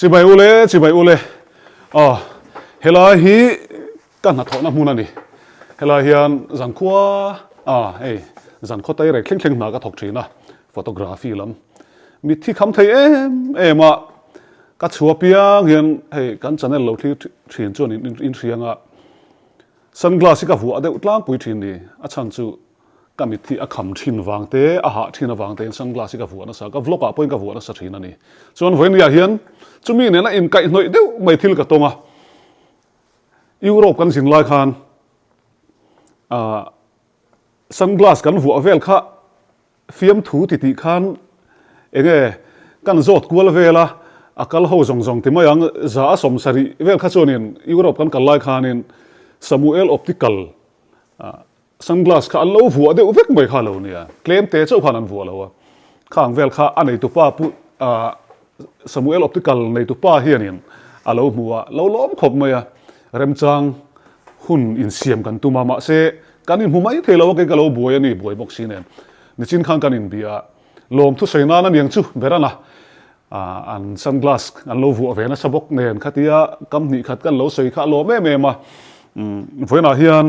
Chibai ule, chibai ule. Aw, helai hi ka hnathawhna hmun a ni. Helai hian zankhua, a hei zankhaw tai rek thleng thleng hna ka thawk thin a, photography lam. Mitthi kham thei em em a, ka chhuah piang hian hei kan channel lo thlir thin chuan in hriang a, sunglass hi ka vuah deuh tlangpui thin ni. A chhan chu Ka mit hi a kham thin vang te, a hah thin avang tein sunglass hi ka vuah nasa, ka vlog ah pawhin ka vuah nasa thin a ni. Chuan vawinia hian chumi nena inkaihhnawih deuh mai thil ka tawng a, Europe kan zin lai khan ah sunglass kan vuah vel kha fiamthu ti tih khan enge kan zawt kual vel a, a kal ho zawng zawng ti mai ang, za a 70 vel kha chuanin Europe kan kal lai khanin Samuel Optical ah Sunglass kha an lo vuah deuh vek mai kha lo nia, tlem te chauh khan an vuah lo a. Khang vel kha a neitu pa pu ah Samuel Optical neitu pa hianin a lo hmu a, lo lawm khawp mai a. Remchang hun insiam kan tum a, mahse kan inhmu mai thei lo a, kei ka lo buai a ni, buai bawk si nen. Nichin khan kan inbia a, lawm thusawi nan a niang chu Berana ah an sunglass an lo vuah ve nasa bawk nen khatia kam hnih khat kan lo sawi kha a lawm em em a. Umm vawiinah hian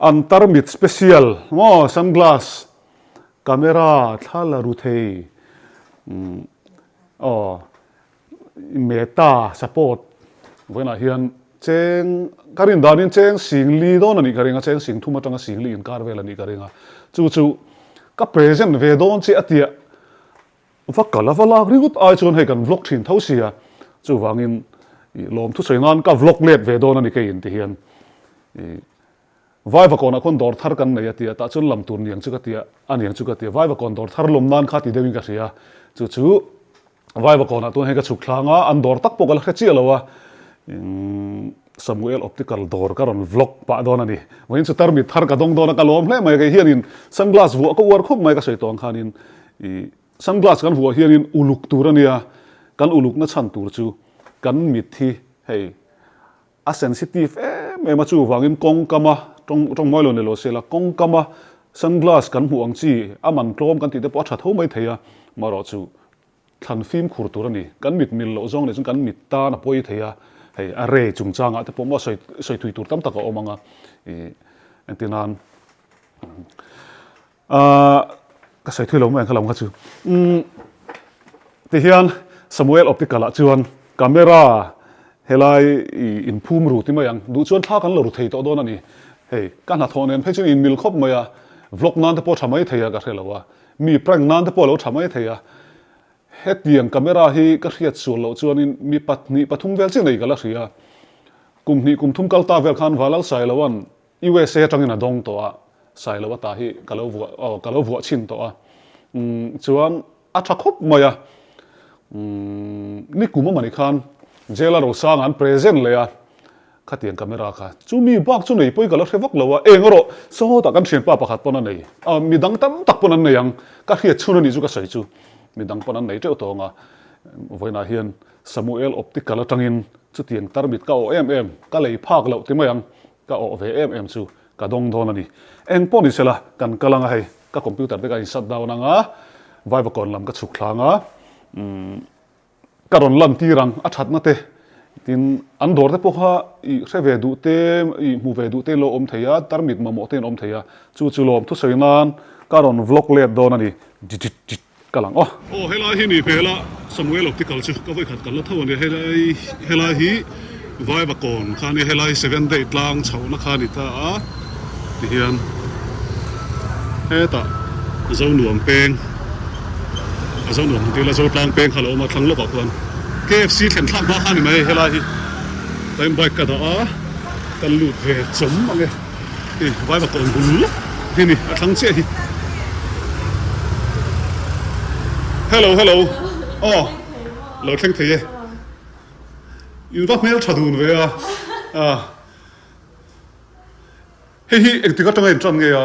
An tarmit special maw sunglass camera thla la ru thei aw meta support vawiinah hian cheng ka rin danin cheng sing li dawn a nih ka ring a cheng sing thum atanga sing li inkar vel a nih ka ring a chu chu ka present ve dawn che a tia va kal a va lak ringawt ai chuan hei kan vlog thin tho sia chuvangin ih lawm thusawi nan ka vlog let ve dawn a ni kei in ti hian ih Vaivakawnah khawn dawr thar kan nei a tia tah chuan lam tur niang chu ka tia a niang chu ka tia Vaivakawn dawr thar lawm nan kha ti deuhin ka hria chu chu Vaivakawnah tuan hei ka chhuk thlang a an dawr tak pawh ka la hre chiah lo a Samuel Optical dawr ka rawn vlog pah dawn a ni vawiin chu tarmit thar ka dawng dawn a ka lawm hle mai kei hianin sunglass vuah ka uar khawp mai ka sawi tawh ang khanin Ih sunglass kan vuah hianin uluk tur a nia, kan ulukna chhan tur chu kan mit hi hei a sensitive em em a chuvangin kawngkama tawng tawng mawi lo ni lo sela kawngkama sunglass kan hmuh ang chi a man tlawm kan tih te pawh a tha tho mai thei a, marawh chu thlan fimkhur tur a ni, kan mit mil loh zawng leh chuan kan mit tan a pawi thei a, hei a ray chungchangah te pawh maw sawi sawi thui tur tam tak a awm ang a, ih entir nan. Ahh ka sawi thui lo mai ang kha lo kha chu. Umm tihian Samuel Optical ah chuan camera helai ih inphum ru ti mai ang duh chuan thla kan lo ru thei tawh dawn a ni. Hei ka hnathawh nen phei chuan inmil khawp mai a, vlog nan te pawh tha mai thei a ka hre lo a, mi prank nan te pawh a lo tha mai thei a. Hetiang camera hi ka hriat sual loh chuanin mi pahnih pathum vel chiah nei ka la hria. Kum hnih kum thum kal ta vel khan Valal Sailoan USA atangin a dawng tawh a, Sailo ata hi ka lo vuah aw ka lo vuah chhin tawh a, umm chuan a tha khawp mai a, umm nikum a mani khan Jail a Rosanga an present leh a, khatiang camera kha chumi bak chu nei pawi ka la hre vak lo a, eng erawh sawtah kan thianpa pakhat pawn a nei a, midang tam tak pawn an nei ang, ka hriat chhun a nih chu ka sawi chu, midang pawn an nei teuh tawh ang a, vawiinah hian Samuel Optical atangin chutiang tarmit ka awh em em, ka lei phak loh ti mai ang, Ka awh ve em em chu ka dawng dawn a ni. Eng pawh ni sela, kan kal anga hei, ka computer te ka in shut down anga, Vaivakawn lam ka chhuk thlang a, umm ka rawn lan tir ang, a thatna te, tin an dawr te pawh kha i hre ve duh te, i hmu ve duh te in lo awm thei a, tarmit mamawh te in awm thei a, chu chu lawm thusawi nan ka rawn vlog let dawn a ni. Jijit. Ka lang aw. Aw helai hi ni hmel a Samuel Optical chu ka vawikhat kal la tho a ni helai helai hi Vaivakawn kha a nia helai Seven Day tlang chhohna kha a ni ta a tihian hetah Zonuam peng a Zonuam han ti ila Zotlang peng kha a lo awm a thlang lawkah khuan KFC thlen thlak hma kha a ni mai helai hi tain bike ka dah a ka lut ve chawm ang e. Hei Vaivakawn bul lawk hi a ni, a thlang chiah hi. Hello hello aw lo thleng thei e. In va hmel tha dun ve a. Hei hi engtik atanga in tan nge a?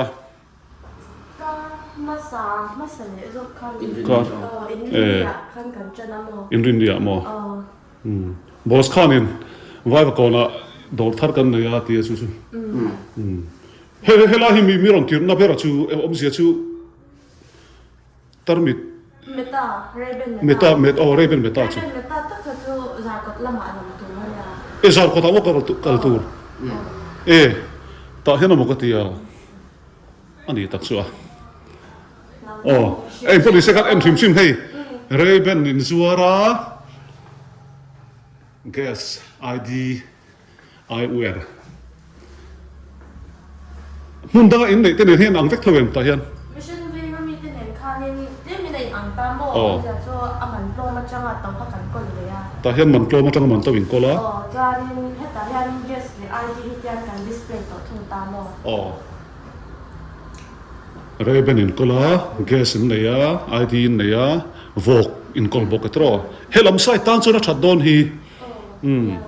Ka hmasa hmasa leh zawk khan Inrinniah khan kan tan a maw? Inrinniah maw? Boss khanin Vaivakawnah dawr thar kan nei a ti a chu chu. He helai hi mi rawn tirhna ber chu awmzia chu tarmit. Meta, Ray-Ban Meta. Meta, Met, aw Ray-Ban Meta chu. Ray-Ban Meta tak kha chu Zarkawt lamah lam tur a nia. E Zarkawt ah maw kal tur? E, tah hian a maw ka ti a, a ni tak chu a. Aw, eng pawh ni se khan en hrim hrim hei, Ray-Ban inzuar a, Gas ID. Eyewear hmun danga in neih te nen hian ang vek tho em tah hian? Mission venga mite nen khanin tlemin a in ang ta maw? Awmzia chu a man tlawm atanga to kha kan kawl ve a. Tah hian man tlawm atanga man to in kawl a. Aw, chuanin hetah hianin gas leh ID hi tian kan display tawh thung ta maw? Aw. Ray-Ban in kawl a, gas in nei a, ID in nei a, vawk in kawl bawk e tiraw? Helam side tan chuan a that dawn hi. Umm.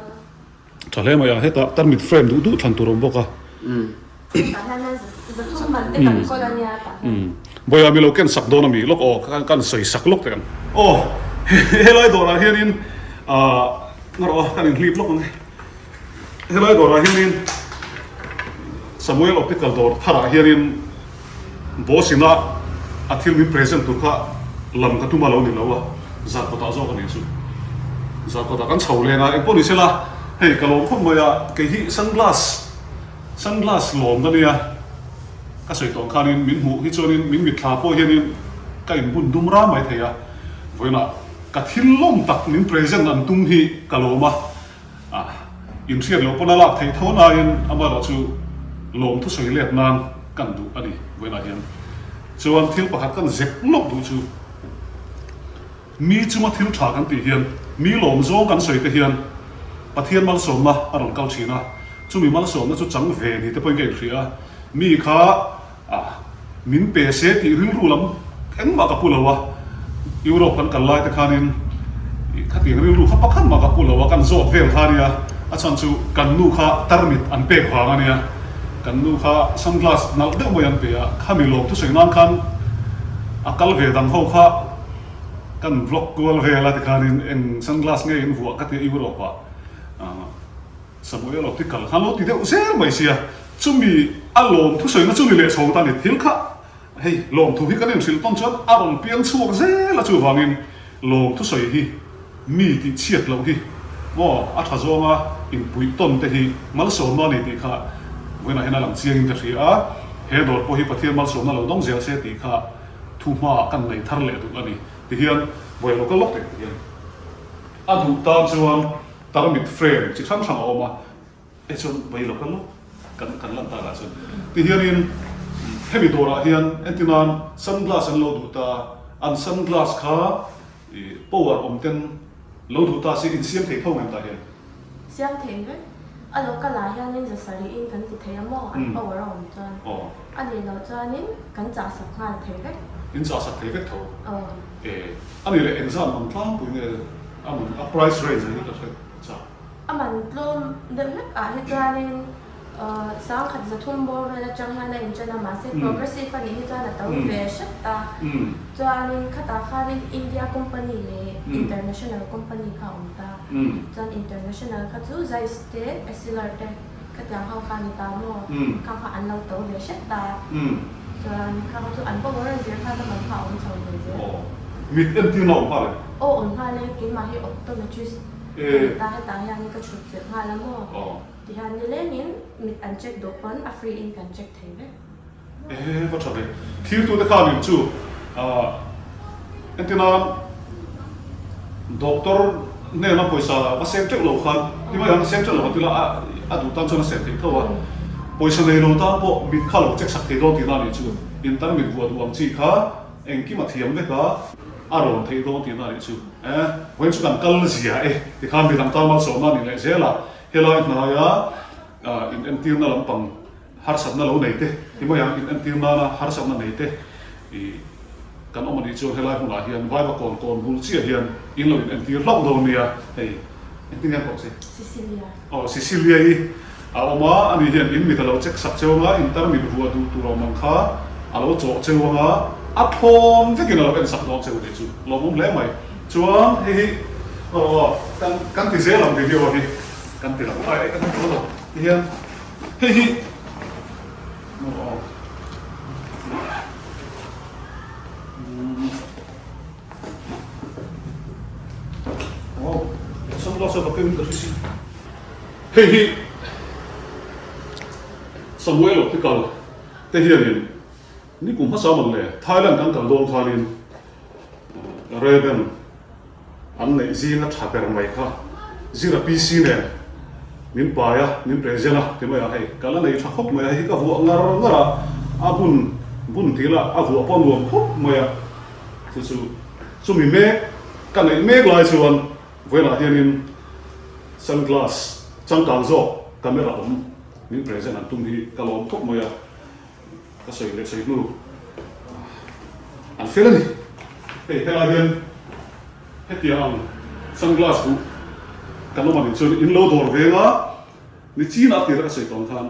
Tha hle mai a, hetah tarmit frame duh duh thlan tur a awm bawk a. Bawiha mi lo ken sak dawn a mi lawk aw, kan sawi sak lawk teh ang. Aw, helai dawrah hianin ah ngarawh a, kan inhlip lawk ang e. Helai dawrah hianin Samuel Optical dawr tharah hianin Boss ina a thil min present tur kha lam ka tum a lo ni lo a, zarkawtah zawk a nih chu. Zarkawtah kan chho leng a, engpawh ni sela hei ka lawm khawp mai a, kei hi sunglass sunglass lawm ka nia, ka sawi tawh ang khanin min hmuh hi chuanin min mitthla pawh hianin ka inbun dum ram mai thei a, vawiinah ka thil lawm tak min present an tum hi ka lawm a. A inhriat loh pawn a lak theih tho nain amaherawh chu lawm thusawi let nan kan duh a ni vawiinah hian. Chuan thil pakhat kan zep lawk duh chu mi chunga thil tha kan tih hian mi lawm zawng kan sawi te hian Pathian malsawmna a rawn kal thin a, chumi malsawmna chu chang ve ni te pawhin ka inhria a, mi kha A, min pe se tih rilru lam engmah ka pu lo a, Europe kan kal lai te khanin khatiang rilru kha pakhat mah ka pu lo a, kan zawt vel kha ania, a chhan chu kan nu kha tarmit an pek vang ania, kan nu kha sunglass nalh deuh mai an pe a, khami lawm thusawi nan khan a kal ve dang ho kha kan vlog kual vel a tikhanin eng sunglass nge in vuah ka tia Europe ah. Samuel Optical khan lo ti deuh zel mai sia, chumi a lawm thusawiina chu ni leh chho ta ni thil kha hei lawmthu hi kan inhrilh tawn chuan a rawn piang chhuak zel a chuvangin lawm thusawi hi mi tih chhiat loh hi maw a tha zawnga inpuih tawn te hi malsawmna a ni tih kha vawiinah hian a lang chiangin ka hria a, he dawr pawh hi Pathian malsawmna lo dawng zel se tih kha thu hmaah kan nei thar leh duh a ni tihian vawi lo kal lawk teh tihian a duh tan chuan Tarmit frame chi hrang hrang a awm a, e chuan vei lo kal kan kan lan takah chuan ti hianin hemi dawrah hian entirnan sunglass an lo duh ta a, an sunglass kha ih power awm ten lo duh ta se insiam thei tho ngem tah hian. Siam thei vek, a local ah hianin zasarih in kan ti thei a maw an power a awm chuan a nih loh chuanin kan chah sak nghal thei vek. In chah sak thei vek tho. E a nih leh engzam ang tlangpui nge A man a price range ang hi ka hre chak. A man tlawm deuh hlek ah hi chuanin sangkhat zathum bawr vel atang hian a inchen a mahse progressive a nih hi chuan a to ve hret a. Chuanin khatah khanin India company leh international company kha a awm ta. Chuan international kha chu Zeiss te Essilor te. Khatiang ho kha ni ta maw? Kha kha an lo to ve hret ta. Chuan kha kha chu an pawh rawn zir khan a man kha a awm chho ve zel. Aw. Mit entirna a awm nghal em? Aw awm nghal e, keimah hi optometrist ka ni ta, hetah hianin ka chhut chilh nghal a maw? Tihian nilengin mit an check duh pawn a free in kan check thei vek. E va tha ve. Thirtute khan in chu entirna doctor hnena pawisa va seng teuh lo khan ti mai ang seng teuh lo khan tila a duh tan chuan a seng theih tho a. Pawisa nei lo tan pawh mit kha lo check sak thei dawn tihna a nih chu. Intar mit vuah duh ang chi kha engkim a thiam vek a, a rawn theih dawn tihna a nih chu. E vawiin chu kan kal zia e tikhan midang tan malsawmna a nih leh zel a, helai hnaia in entirna lampang Harsatna lo nei te, ti mai ang, in entir nana harsatna nei te i kan awm a nih chuan helai hmunah hian Vaiva kawn kawn bul chiah hian in lo in entir hlauh dawn nia, hei engtin hian koh si? Sicilia. Aw, Sicilia i a awm a, ani hian in mit a lo check sak cheu anga, in tarmit vuah duh tur awm ang kha a lo chawh cheu anga, a thawn vekin a lo en sak dawn cheu nih chu, lawmawm hle mai. Chuan hei hi aw kan kan ti zel ang video hi kan ti lo, ai kan ti lo ti hian. Hei hi Sunglass a ka keng in ka hre si. Hei hi Samuel Optical te hianin nikum hmasa man le Thailand kan kal dawn khanin Ray-Ban an neih zinga tha ber mai kha Zira PC nen min pai a, min present a ti mai a, hei ka la nei tha khawp mai a, hei hi ka vuah ngar ngar a, a bun bun tih lah a vuah pawh nuam khawp mai a, chu chu chumi mek ka neih mek lai chuan vawilah hianin sunglass changkang zawk camera awm min present an tum hi ka lawm khawp mai a. Ka sawi leh sawi hnu an fel a ni. Hei helai hian hetiang ang sunglass duh kan awm anih chuan in lo dawr veng a, ni chinah tir a ka sawi tawh ang khan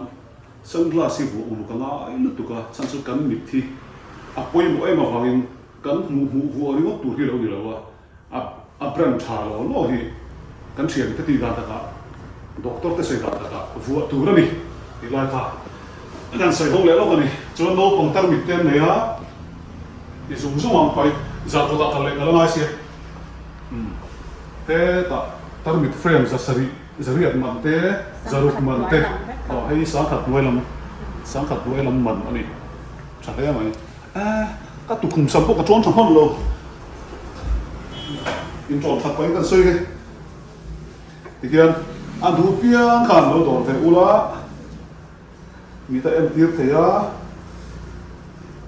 sunglass hi vuah uluk a ngai lutuk a, chhan chu kan mit hi a pawimawh em avangin kan hmuh hmuh vuah ringawt tur hi lo ni lo a. A a brand tha lo law hi kan thian te tih dan takah doctor te sawi dan takah vuah tur a ni tih lai kha a kan sawi ho leh lawk a ni. Chuan naupang tarmit te an nei a, ti zung zung ang pai zah kawtah kal leh ka la ngai sia. Umm hetah tarmit frame za sarih zariat man te zaruk man te aw hei sangkhat hnuai lam sangkhat hnuai lam man a ni tha hle mai. Eh, ka tukhum sam pawh ka tawn tha hman lo. In tawn that pahin kan sawi hi. Tihian a duh piang khan lo dawr ve ula, mi ta entir thei a.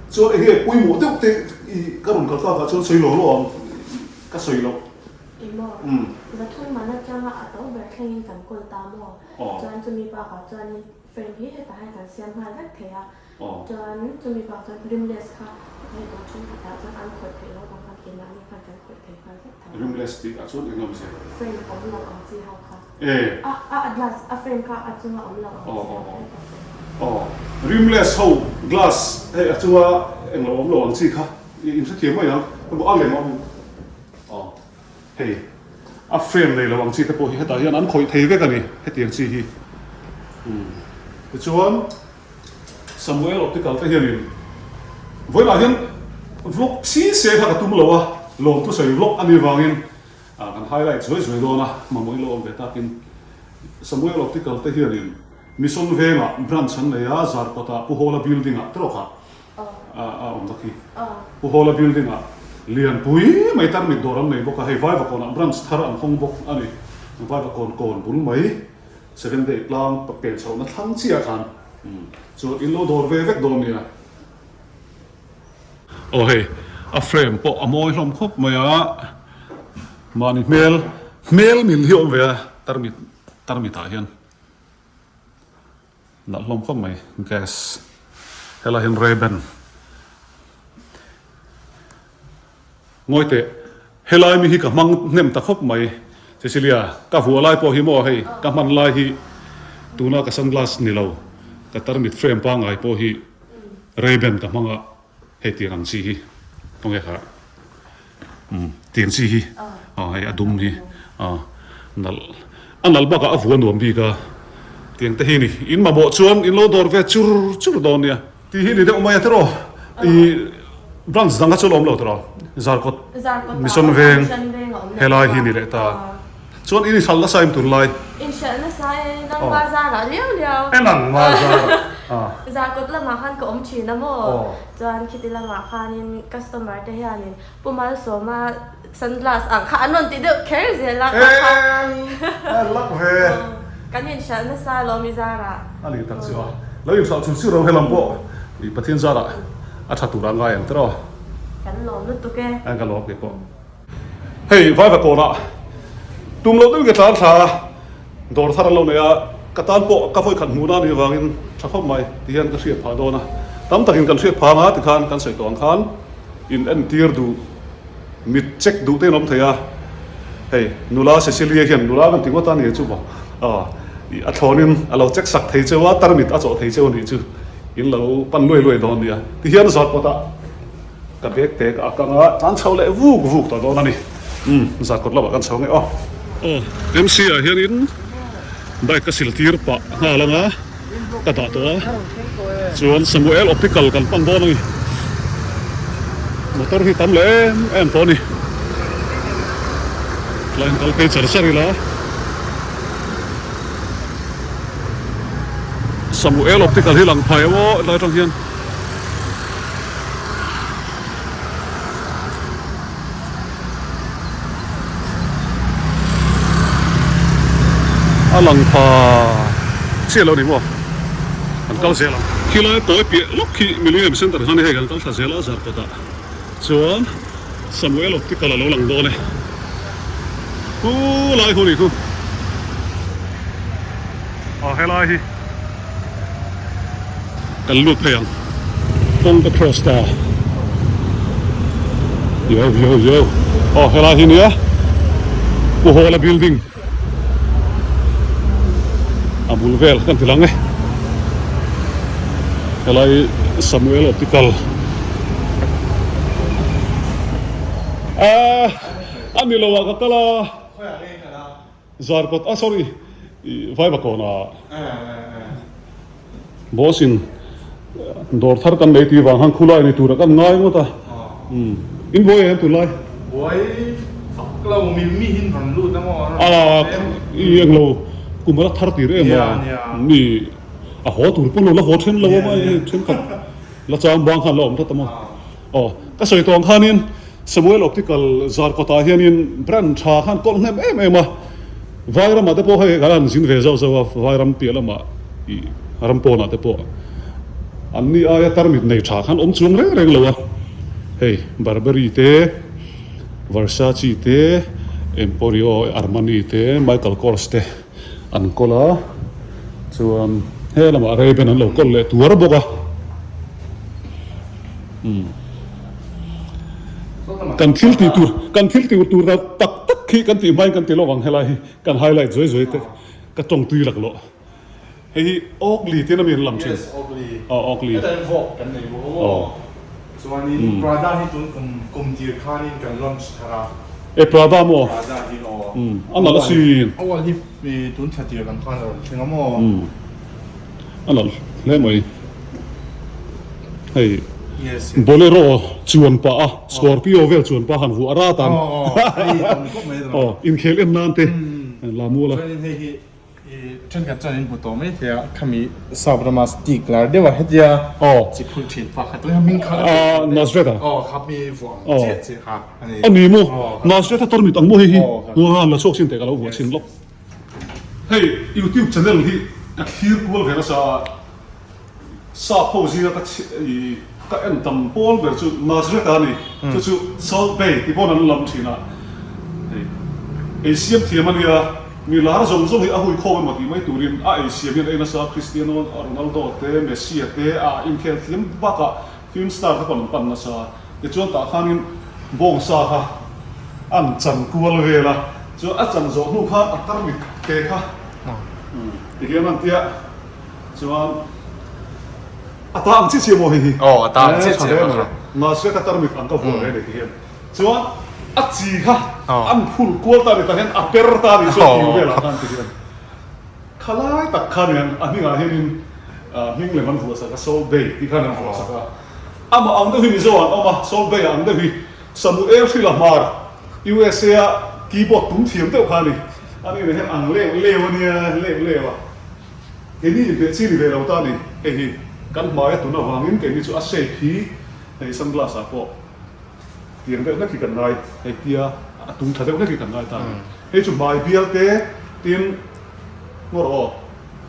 Chuan enge pawimawh deuh te i ka rawn kal takah chuan sawi lo lo ang, ka sawi loh. Emaw, zathum man atanga a to ber thlengin kan kawl ta maw? Chuan chumi bakah chuanin frame hi hetah hian kan siam nghal vek thei a. Chuan chumi bak chuan rimless kha hei dawr thenkhatah chuan an khawih theih loh vang khan keimahni khan kan khawih thei nghal vek tho. Rimless tih ah chuan eng awm zia? Frame awm lo ang chi ho kha. A a glass a frame kha a chunga awm lo ang chi ho kha. Aw rimless ho glass hei a chunga eng lo awm lo ang chi kha in hrethiam mai ang a lem a awm. Aw hei a frame nei lo ang chi te pawh hi hetah hian an khawih thei vek a ni hetiang chi hi. Tichuan. Samuel Optical te hianin vawilah hian vlog si se kha ka tum lo a, lawm thusawi vlog a nih vangin kan highlight zuai zuai dawn a, mamawh in lo awm ve takin Samuel Optical te hianin Mission Vengah branch an nei a, Zarkawtah Pu Hawla building ah tawk ah a awm ta khi. Pu Hawla building ah lianpui mai tarmit dawr an nei bawk a, hei Vaivakawnah branch thar an hawng bawk a ni, Vaivakawn kawn bul mai. Seven day tlang pen chhohna thlang chiah khan chuan in lo dawr ve vek dawn nia. Aw hei a frame pawh a mawi hlawm khawp mai a, mahni hmel hmel mil hi a awm ve a tarmit tarmit ah hian nalh hlawm khawp mai gas helai hian Ray-Ban. Ngawi teh, helai mi hi ka hmang hnem ta khawp mai. Cecilia, ka vuah lai pawh hi maw hei, ka hman lai hi tuna ka sunglass ni lo, ka tarmit frame pangngai pawh hi Ray-Ban ka hmang a, hei tiang ang chi hi, khawnge kha, umm tiang chi hi, aw hei a dum hi, aw nalh, a nalh bakah a vuah nuam bik a, tiang te hi ni, in mamawh chuan in lo dawr ve chur chur dawn nia. Tih hi ni deuh mai a tiraw? I branch dang kha chu a awm lo tiraw? Zarkawt Mission Veng helai hi ni leh ta. Chuan in inhralh nasa em tunlai? Inhralh nasa e, nangma zarah liau liau. E nangma zarah. Zarkawt lamah khan ka awm thin a maw? Chuan khiti lamah khanin customer te hianin Pu Malsawma Sunglass ang kha an rawn ti deuh kher zel a kha kha. Eng lak ve. Kan inhralh nasa lawm i zarah. A ni tak chu a. Lo inhralh chur chur lo helam pawh i Pathian zarah a tha tur a ngai ang tiraw. Kan lawm lutuk e. Eng ka lawm kei pawh. Hei Vaiva kawnah tum loh deuhin ka tlan thla a, dawr thar an lo nei a, ka tan pawh ka vawi khat hmuhna a nih avangin tha khawp mai ti hian ka hriat phah dawn a. Tam takin kan hriat phah ang a tikhan kan sawi tawh ang khan in entir duh. Mit check duh te in awm thei a, hei nula Cecilia hian nula kan ti ngawt a ni chu maw a thlawnin a lo check sak thei cheu a, tarmit a chawh thei cheu a nih chu in lo pan luai luai dawn nia. Tihian zawt kawtah ka bag te ka ak ang a, tlan chho leh vuk vuk tawh dawn a ni. Umm zat kawt lamah kan chho nge aw. Aw MC ah hianin bike ka sil tir pah nghal ang a. Ka dah tawh a, chuan Samuel Optical kan pan dawn a ni. Motor hi tam leh em em tawh a ni. Tlai in kal phei char char ila. Samuel Optical hi lang phai aw helai atang hian. A lang pha chiah lo ni maw kan kal zel ang. Khilai tawi piah lawk khi Millennium Centre khan hei kan kal thla zel a Zarkawt ah chuan Samuel Optical a lo lang dawn e. Khu lai khu ni khu. A helai hi kan lut phei ang kawng ka cross ta yo yo yo aw helai hi nia Pu Hawla building a bul vel kan ti lang e helai Samuel Optical ah a ni lo ah ka kal a. Zarkawt a sorry i Vaivakawn ah boss in dawr thar kan nei tih vang khan khulai ni tur ah kan ngai ngawt a in buai em tunlai? Buai fak lo mi mi hin rawn lut a maw a i englo kum a la thar tir em a mi a haw tur pawn lo la haw then lo a maw hei thenkhat la chang bang khan la awm tlat a maw aw ka sawi tawh ang khanin Samuel Optical Zarkawtah hianin brand tha khan kawlh hnem em em a, Vairamah te pawh hei kan han zin ve zauh zauh a, Vairam piah lamah ih ram pawnah te pawh anni aia tarmit nei tha khan awm chuang reng reng lo a, hei Burberry te, Versace te, Emporio Armani te, Michael Kors te an kawl a, chuan he lamah Ray-Ban an lo kawl leh tuar bawk a. Kan thil tih tur, kan thil tih tur tak tak khi kan tih hmain kan ti lawk ang helai hi kan highlight zuai zuai te ka tawng tui lak lawh. Hei hi Oakley tiin a mi an lam thin. Yes, Oakley. Aw Oakley. Hetah hian Vogue kan nei bawk a maw. Chuanin Prada hi tun kum kum tir khanin kan launch thar a. E Prada maw? Prada hi aw. A nalh asin. A wall hi tun thla tir lam khan a rawn thleng a maw. A nalh hle mai. Hei Bolero chuan pah a Scorpio vel chuan pah han vuah rat ang aw inkhel en nan te la mual a. Chuanin hei hi thenkhat chuan in hmu tawh mai thei a khami sap rama stick lar deuh a hetia chi phul thin pa kha tui hming kha Nazareth a aw kha mi vuah ang chiah chiah kha a ni a ni maw Nazareth a tarmit ang maw hei hi la chhuak chin teh ka lo vuah chhin lawk. Hei youtube channel hi ka thlir kual ve nasa a, sap ho zinga ka i ka en tam pawl ber chu Nazareth a ni, chu chu Salt Bay ti pawn an lam thin a, hei ei siam thiam a nia, mi lar zawng zawng hi a hui khawm emaw tih mai turin a ei siam hian a ei nasa Cristiano Ronaldo te Messi a te a inkhel thiam bakah film star te pawn an pan nasa. Tichuan tah khanin bawngsa kha an chan kual vel a, chuan a chan zawh hnu khan a tarmit te kha tihian an tia chuan a ta ang chiah chiah maw hei hi? Aw a ta ang chiah chiah maw. Mahse ka tarmit ang ka vuah ve ni tihian chuan a chi kha an phul kual ta ni tah hian a per ta ni chuan tiu velah khan tihian khalai tak khan a hmingah hianin hming lem an vuah sak a, Salt Bay tih khan an vuah sak a. Amah ang deuh hi Mizo an awm a, Salt Bay ang deuh hi Samuel Hrila Hmar, USA a keyboard tum thiam deuh kha a ni. A ni nen hian ang leuh leuh a nia, leuh leuh a. Keini inhmeh chi ni ve lo ta a ni. Hei hi kan hmai a tun avangin keini chu a shape hi hei sunglass ah pawh tiang deuh hlek hi kan ngai, hei tia a tum tha deuh hlek hi kan ngai ta a ni. Hei chu hmai bial te tin ngaw rawh aw.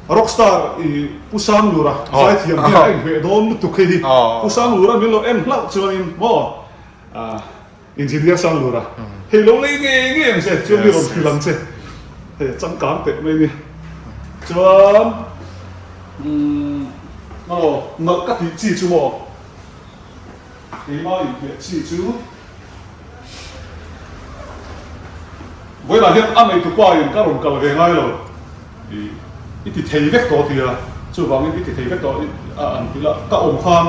Rockstar i Pu Sanglura zaithiam hian a inhmeh dawn lutuk hei hi. Pu Sanglura min lo en hlauh chuanin maw Engineer Sanglura hei lo lei ngei ngei ang che chuan mi rawn hrilh ang che. Hei a changkang teh mai a ni. Chuan aw nalh ka tih chi chu maw keimah inhmeh chi chu Vawiinah hian a neitupa in ka rawn kal ve ngai lo. I i ti thei vek tawh tia, chuvangin i ti thei vek tawh a an ti la, ka awm khan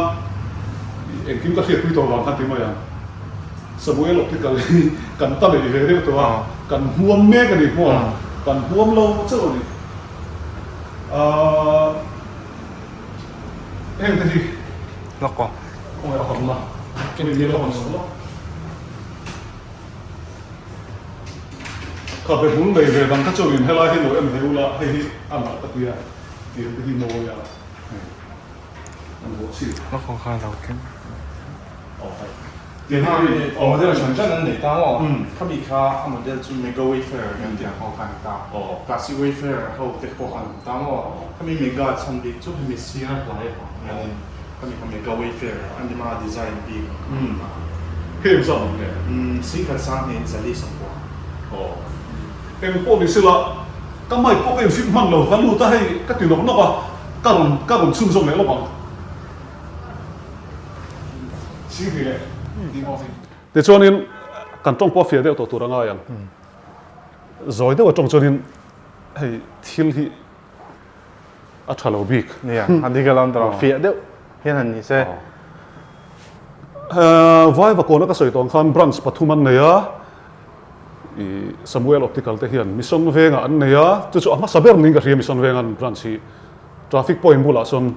engkim ka hriatpui tawh vang khan ti mai ang. Samuel Optical hi kan ta leh ve deuh tawh a, kan hmuam mek a ni maw, kan hmuam lo chauh a ni. Ahh heng te hi khawngaih a hawn la, hemi ni la hawn sak lawk. Khabe hmul nei ve dang kha chuan in helai hi lo en ve ula, hei hi a nalh ka tia, tiang te hi mawi a. An vuah chi. A khaw kha lo thleng. A model hran hran an nei ta maw? Khami kha a model chu Mega Wayfarer kan tih ang ho kha a ni ta. Classic Wayfarer ho te pawh kha an awm ta maw? Khami Mega chhan bik chu hemi sir hlai avang hianin khami kha Mega Wayfarer a ni ma design bik ang kha a ni ta. Hei ang zawk ang nge? Singkhat sang hnih zali sawmkua. Eng pawh ni sela ka mic pawh ka infit hman lo, ka lut a hei ka ti nawk nawk a, ka rawn ka rawn chhunzawm leh lawk ang. Tichuanin kan tawng pawh a fiah deuh tawh tur a ngai ang. Zawi deuh a tawng chuanin hei thil hi a tha lo bik. Nia, a dik alawm tawh lo, fiah deuh hian han ni se. Vaiva kawna ka sawi tawh ang khan branch pathum an nei a, Samuel Optical te hian Mission Vengah an nei a, chu chu a hmasa ber niin ka hria Mission Venga an branch hi. Traffic point bulah sawn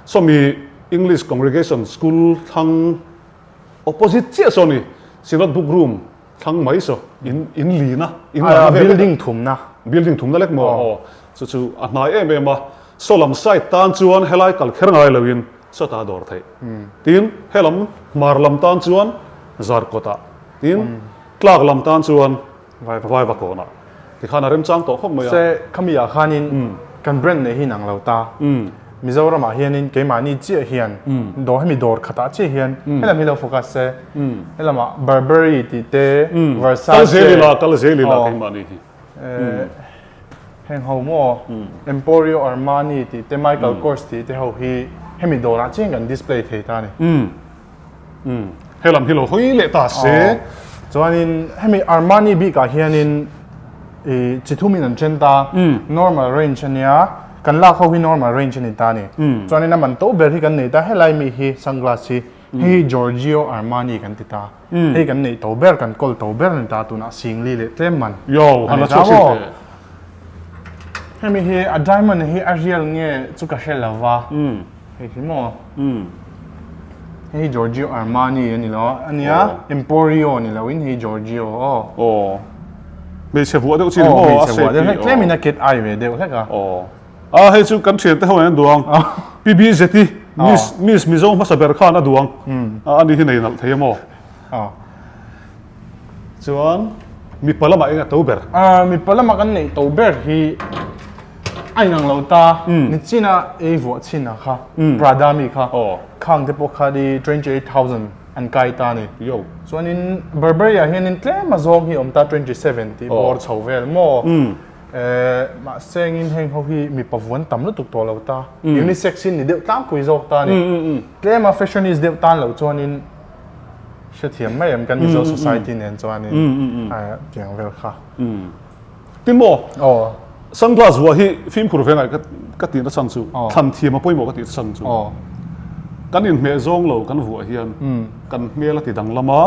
sawmi English Congregation School thlang opposite chiah saw ni Synod Book Room thlang mai saw in in lina in lana vel building thumna building thumna lek maw aw chu chu a hnai em em a saw lam side tan chuan helai kal kher ngai loin sawtah a dawr theih tin helam hmar lam tan chuan zarkawtah tin tlak lam tan chuan Vai va kawnah tikhan a remchang tawh khawp mai a. Se khami ah khanin kan brand nei hi inang lo ta. Mizoramah hianin keimahni chiah hian dawr hemi dawr khatah chiah hian helam hi lo focus se helamah Burberry tih te Versace Kal zel ila kal zel ila keimahni hi. Heng ho maw Emporio Armani tih te Michael Kors tih te ho hi hemi dawrah chiah hian kan display thei ta a ni. Umm helam hi lo hawi leh ta se. Chuanin hemi Armani bikah hianin ih chi thumin an then ta, normal range a nia, kan lak ho hi normal range a ni ta a ni. Chuanin a man to ber hi kan nei ta, helai mi hi sunglass hi, hei hi Giorgio Armani kan ti ta, hei kan neih to ber, kan kawl to ber a ni ta tunah singli leh tlem man a ni ta maw. Hemi hi a diamond hi a real nge chu ka hre lo va. Hei hi maw? Hei hi Giorgio Armani a ni lo a nia, Emporio a ni lo in hei Giorgio aw. Aw. Hmeichhe vuah deuh chi ni maw? Aw, hmeichhe vuah deuh hlek, tlem in a ket ai ve deuh hlek a. Aw. A hei chu kan thiante ho in an duang. Pi BZI, Miss Miss Mizo hmasa ber khan a duang. A ani hi nei nalh thei a maw? Aw. Chuan mipa lamah eng a to ber? Mipa lama kan neih to ber hi a inang lo ta. Nichina ei vuah chhin a kha, Prada mi kha, khang te pawh kha i 28,000 an kai ta a ni. Chuanin Burberry ah hianin tlem a zawng hi a awm ta 27 tih bawr chho vel maw? Mahse engin heng ho hi mipa vuan tam lutuk tawh lo ta. Unisex hi ni deuh tlangpui zawk ta a ni. Tlema fashionist deuh tan loh chuanin Hrethiam mai em kan Mizo society nen chuanin tiang vel kha. Tin maw? Aw. Sunglass vuah hi fimkhur ve ngai ka tih nachang chu thlan thiam a pawimawh ka tih nachang chu kan inhmeh zawng lo kan vuah hian kan hmel a ti danglam a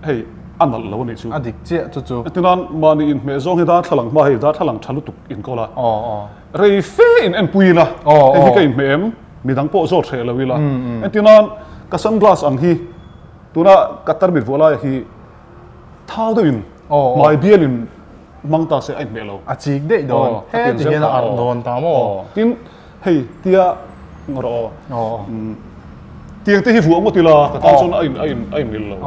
hei a nalh lo a nih chu. A dik chiah chu chu. Tinan mahni inhmeh zawng hi darthlalang hma hei darthlalang tha lutuk inkawl a rei fe in enpui ila hei hi ka inhmeh em? Midang pawh zawt hreh lo ila. Entir nan ka sunglass ang hi tuna ka tarmit vuah laia hi thau deuhin hmai bialin hmang ta se a inhmeh lo. A chik daih dawn. Heti hian a arh dawn ta maw? Tin hei tia rawh aw. Tiang te hi vuah ngawt ila ka tan chuan a in a in a inmil lo.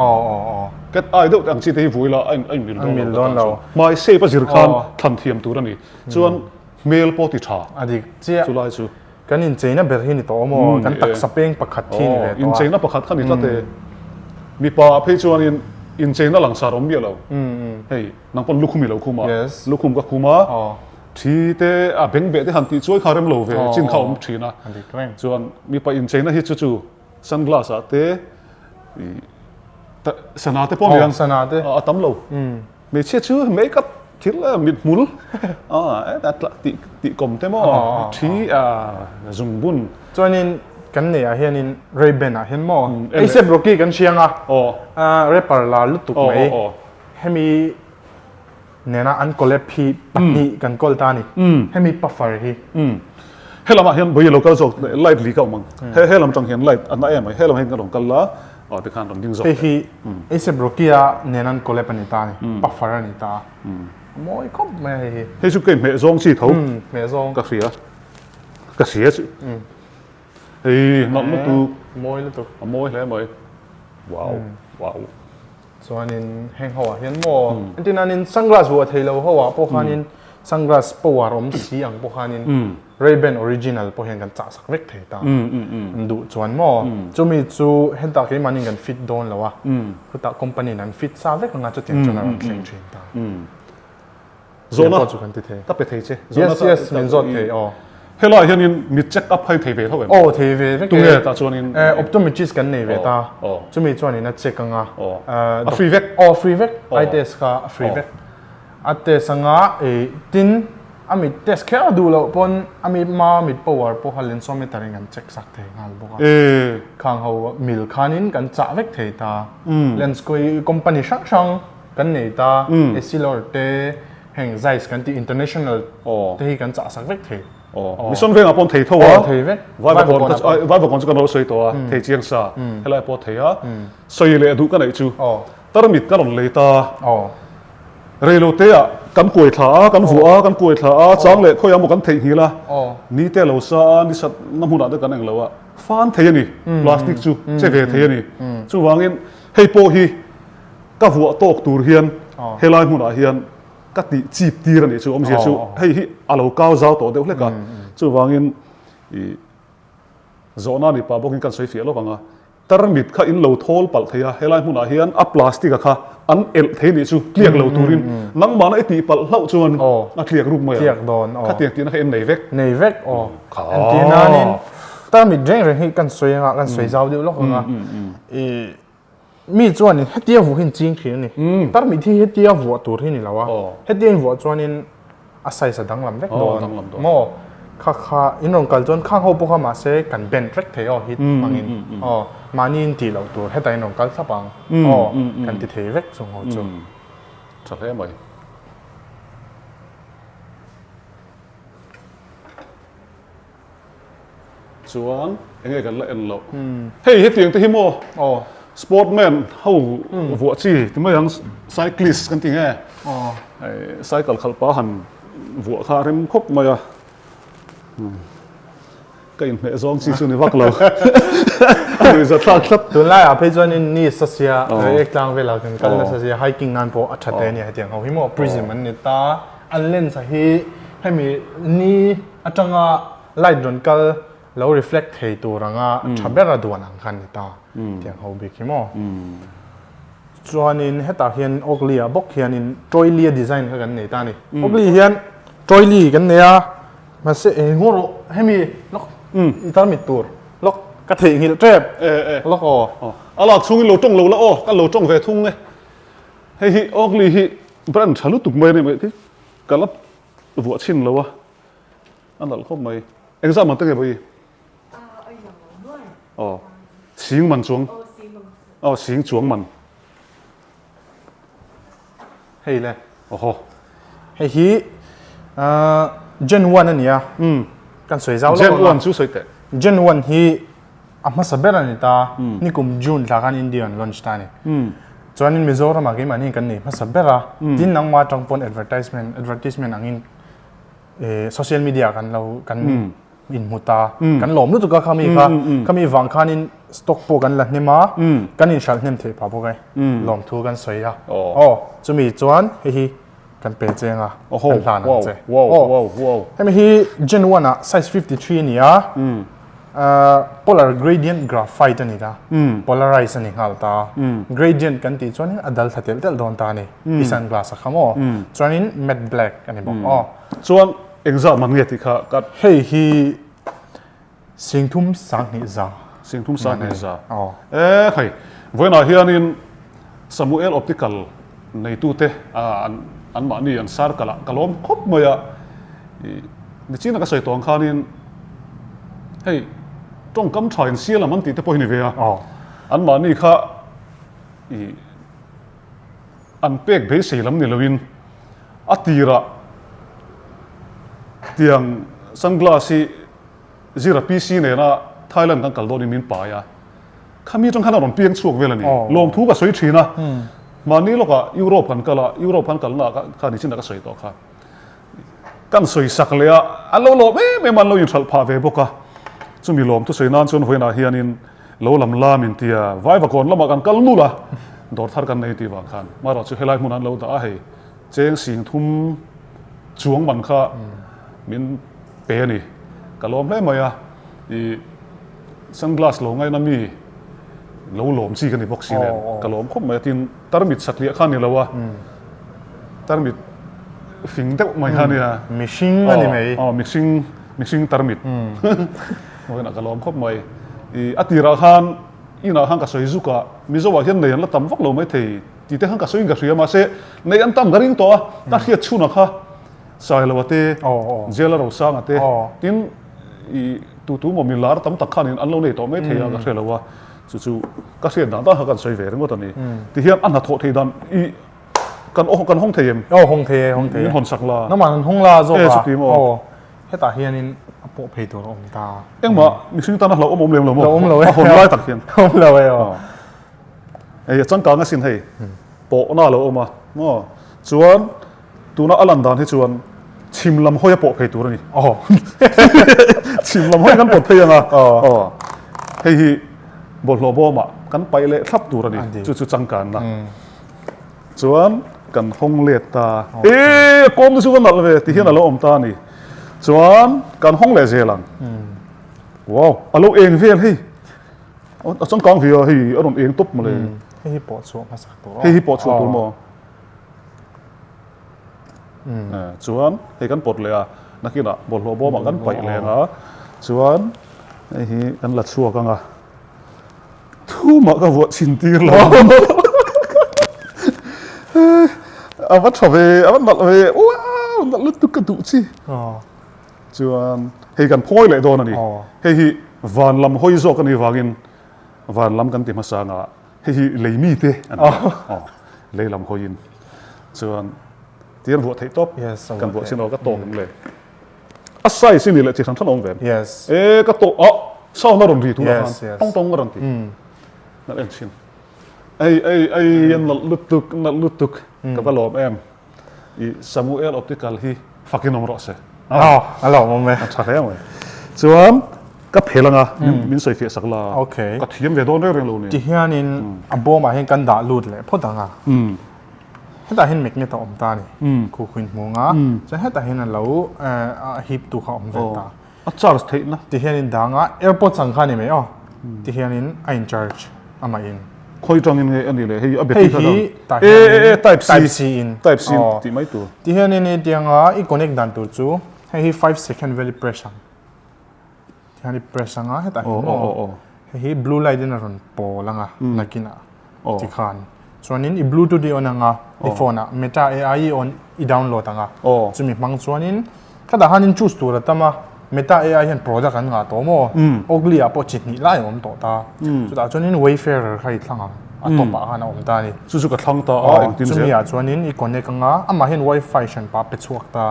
Cat eye deuh te ang chi te hi vuah ila a in a inmil dawn lo ka tan chuan. Hmai shape a zir khan thlan thiam tur a ni. Chuan hmel pawh ti tha. A dik chiah. Chulai chu. Kan incheina ber hi ni tawh maw? Kan taksa peng pakhat khi ni ve tawh a. Incheina pakhat kha ni tlat e. Mipa ah phei chuanin incheina langsar awm miah lo. Hei, nang pawn lukhum i lo khum a, lukhum ka khum a, thi te a bengbeh te han tih chuai kha rem lo ve chin kha awm thin a. Chuan mipa incheina hi chu chu sunglass ah te, sana te pawh ni ang, a tam lo. Hmeichhia chu make up thil a mithmul a tih tih kawm te maw thi a zungbun. Chuanin kan neih ah hianin Ray Ban ah hian maw ASAP Rocky kan hriang a rapper lar lutuk mai hemi nena an collab hi pahnih kan kawl ta a ni hemi puffer hi. Helamah hian vawi lo kal zawk light li ka awm ang he lam atang hian light a na em mai helamah hian ka rawn kal la. Aw tikhan rawn ding zawk teh. Hei hi ASAP Rocky-a nen an collab a ni ta a ni, puffer a ni ta a. A mawi khawp mai a hei hi. Hei chu kei hmeh zawng chi tho hmeh zawng. Ka hria. Ka hria chu. Hei nalh lutuk. Mawi lutuk. A mawi hle mai. Wow wow. Chuanin heng ho ah hian maw entir nanin sunglass vuah thei lo ho ah pawh khanin sunglass power awm si ang pawh khanin Ray-Ban original pawh hian kan chah sak vek thei ta. An duh chuan maw chumi chu hetah keimahni kan fit dawn lo a khutah company in an fit sa vek anga chutiang chuan a rawn thleng thin ta. Zawhna pawh chu kan ti thei. Ka pe thei che. Yes yes min zawt thei aw. Helai hianin mi check up phei thei ve tho em? Aw thei ve vek e. Tunge tah chuanin? Eh optometrist kan nei ve ta. Chumi chuanin a check anga. A free vek? Aw free vek. Eye test kha a free vek. A test anga eh tin a mit test kher a duh loh pawn a mi hma mit power pawh kha lensometer in kan check sak thei nghal bawk a. Khang ho mil khanin kan chah vek thei ta. Lens company hrang hrang Kan nei ta, Essilor te heng Zeiss kan tih international te hi kan chah sak vek thei. Mission vengah pawh an thei tho a. Aw thei vek. Vaivakawn ka Vaivakawn chu kan lo sawi tawh a, thei chiang sa helai pawh a thei a. Sawi leh duh ka neih chu tarmit ka rawn lei ta. Reilo te ah kan kuai thla a, kan vuah a, kan kuai thla a, chang leh khawiah maw kan theihnghilh a, ni te lo sa a, ni sat na hmunah te kan eng lo a, fan thei a ni, plastic chu che ve thei a ni. Chuvangin hei pawh hi Ka vuah tawk tur hian helai hmunah hian ka tih chip tir a nih chu awmzia chu hei hi a lo kau zau tawh deuh hlek a, chuvangin ih zawhna ni pah bawkin kan sawi fiah lawk ang a, tarmit kha in lo thawl palh thei a, helai hmunah hian a plastic a kha an elh thei nih chu tliak lo turin nangmahna i tih palh hlauh chuan a tliak ruk mai ang, khatiang tihna kha in nei vek. Nei vek aw, engtir nanin tarmit reng reng hi kan sawi anga kan sawi zau deuh lawk ang a, ih Mi chuanin hetia vuah hi an ching thin a ni. Tarmit hi hetia vuah tur hi ni lo a. Hetia in vuah chuanin a size a danglam vek dawn. Maw? Kha kha in rawn kal chuan khang ho pawh kha mahse kan bend vek thei aw hit hmangin. Aw mahni in tih loh tur hetah in rawn kal thlap ang. Aw kan ti thei vek chung ho chu. Tha hle mai. Chuan enge kan la en loh. Hei hetiang te hi maw sportman ho vuah chi ti mai ang cyclist kan ti nge cycle khalh pa han vuah kha a rem khawp mai a ka inhmeh zawng chi chu ni vak lo a nuihza thlak tlat. Tunlaiah phei chuanin ni sasia reiek tlang velah kan kal nasa sia hiking nan pawh a tha te a nia hetiang ho hi maw prism an ni ta an lens a hi hemi ni atanga light rawn kal lo reflect thei tur anga tha ber a duan ang kha a ni ta tiang ho bik hi maw. Chuanin hetah hian Oakley ah bawk hianin Troy-Lee a design kha kan nei ta a ni. Oakley hian Troy-Lee kan nei a, mahse eng ngaw rawh hemi lawk i tarmit tur lawk ka theihnghilh tep lawk aw. A lak chhungin lo tawng lo la aw, kan lo tawng ve thung e. Hei hi Oakley hi brand tha lutuk mai a ni mai ka la vuah chhin lo a. A nalh khawp mai. Engzah man te nge Bawi? Aw sing man chuang. Aw sing chuang man. Hei le. Oho. Hei hi Gen 1 a nia. Kan sawi zau lo. Gen 1 chu sawi teh. Gen 1 hi a hmasa ber a ni ta. Nikum June thla khan India an launch ta a ni. Chuanin Mizoramah keimahni kan nei hmasa ber a. Tin nangmah atang pawn advertisement advertisement angin social media kan lo kan inhmu ta kan lawm lutuk a khami kha khami vang khanin stock pawh kan la hnem a kan inhralh hnem theih phah bawk e lawmthu kan sawi a aw chumi chuan hei hi kan pe cheng a kan hlan ang che aw hemi hi gen 1 ah size 53 a ni a Polar gradient graphite a ni ta, polarize a ni nghal ta. Gradient kan tih chuanin a dal thla telh telh dawn ta a ni. I sunglass a kha maw? Chuanin matte black a ni bawk aw. Chuan engzah man nge tih kha ka. Hei hi Singthum Sanghnih za. Singthum Sanghnih za. Aw. E hei, vawiinah hianin Samuel Optical neitute an anmahni an circle ah ka lawm khawp mai a. Nichina ka sawi tawh ang khanin hei tawngkam tha in sial lam an tih te pawh hi ni ve a. Anmahni kha i an pek beisei lam ni loin a tirah tiang sunglass hi Zira PC nena Thailand kan kal dawnin min pai a. Khami atang khan a rawn piang chhuak vel a ni. Lawmthu ka sawi thin a. Mahni lawkah Europe kan kal a, Europe kan kalna kha nichin ah ka sawi tawh kha. Kan sawi sak leh a, an lo lawm em em a, an lo inhralh phah ve bawk a. Chumi lawm thusawi nan chuan vawiinah hianin lo lam lam intia Vaivakawn lamah kan kal nul a, dawr thar kan nei tih vang khan. Marawh chu helai hmunah an lo dah a, hei cheng sing thum chuang man kha min pe a ni. Ka lawm hle mai a, ih sunglass lo ngaina mi lo lawm chi ka ni bawk si nen ka lawm khawp mai a, tin tarmit satliah kha a ni lo a. Tarmit fing deuh mai kha nia. Mihring a ni mai. Aw mihring mihring tarmit. Vawiinah ka lawm khawp mai. I a tirah khan inah khan ka sawi zuk a, Mizo ah hian nei an la tam vak lo mai thei tih te khan ka sawiin ka hria mahse nei an tam ka ring tawh a, ka hriat chhunah kha Sailoa te, Jela Rosanga te tin i tutu maw milar tam tak khanin an lo nei tawh mai thei a ka hre lo a, chu chu ka hriat dan dan kha kan sawi ve ringawt a ni. Tihian a hnathawh theih dan i Kan aw kan hawng thei em? Aw hawng thei e, hawng thei e. Min hawn sak la. Namah an hawng la zawk a. E chuti maw? Aw hetah hianin a pawh phei tur a awm ta. Engmah mihring tana hlauhawm awm lem lo maw? Hlauhawm lo e. A hawn lai tak hian. Awm lo e aw. Hei a changkang asin hei pawhna a lo awm a maw? Chuan tuna a lan dan hi chuan chhim lam hawi a pawh phei tur a ni. Aw. Chhim lam hawi kan pawt phei ang a. Aw. Hei hi bawlhhlawh bawmah kan paih leh thlap tur a ni. Chu chu changkanna. Chuan kan hawng let ta. E kawm te chu va nalh ve ti hian a lo awm ta a ni. Chuan kan hawng leh zel ang. Wow, a lo eng vel hei. A changkang ve a hei a rawn eng tawp mawle. Hei hi pawh chhuah hmasak tur aw. Hei hi pawh chhuah tur maw? Chuan hei kan pawt leh a, nakinah bawlhhlawh bawmah kan paih leh ang a. Chuan hei hi kan la chhuak ang a. Thumah ka vuah chhin tir lo. A va tha ve, a va nalh ve, wow, nalh lutuk ka duh chi. Chuan hei kan phawi leh dawn a ni. Hei hi van lam hawi zawk a nih vangin van lam kan ti hmasa anga hei hi lei mite a ni. Lei lam hawiin chuan tihian vuah theih tawp kan vuah chin aw ka tawk ang le. A size hi ni leh chi hran hran a awm ve. Yes. E ka tawh ah sound a rawn ri tunah khan tawng tawng a rawn ti. Nalh em thin. Ei ei ei a nalh lutuk nalh lutuk ka va lawm em. I Samuel Optical hi fakin awm rawh se. Aw a lawm awm e. A tha hle mai. Chuan ka phel anga min sawi fiah sak la. Okay. Ka thiam ve dawn reng reng lo ni. Tihianin a bawmah hian kan dah lut leh phawt ang a. Hetah hian magnet a awm ta a ni. Khu khuin hmung a. Chuan hetah hian a lo a hip tu kha a awm ve ta. A charge theihna. Ti hianin dang a, airpods ang kha a ni mai aw. Ti hianin a in charge amah in. Khawi tangin nge a ni le hei a battery kha dang. Hei hi tah hianin type C. Type C in. Type C tih mai tur. Ti hianin i tianga i connect dan tur chu hei hi 5 second vel i press ang. Tihian i press anga hetah hian maw hei hi blue light in a rawn pawl anga nakinah tikhan chuanin i bluetooth i on anga i phone ah meta ai i on i download anga chumi hmang chuanin khatah khanin choose tur a tam a meta ai hian product an ngah tawh maw oakley ah pawh chi hnih lai a awm tawh ta chutah chuanin wayfarer kha i thlang ang a top ah khan a awm ta a ni chu chu ka thlang ta a engtin zel chumi ah chuanin i connect anga amah hian wifi hran pah pe chhuak ta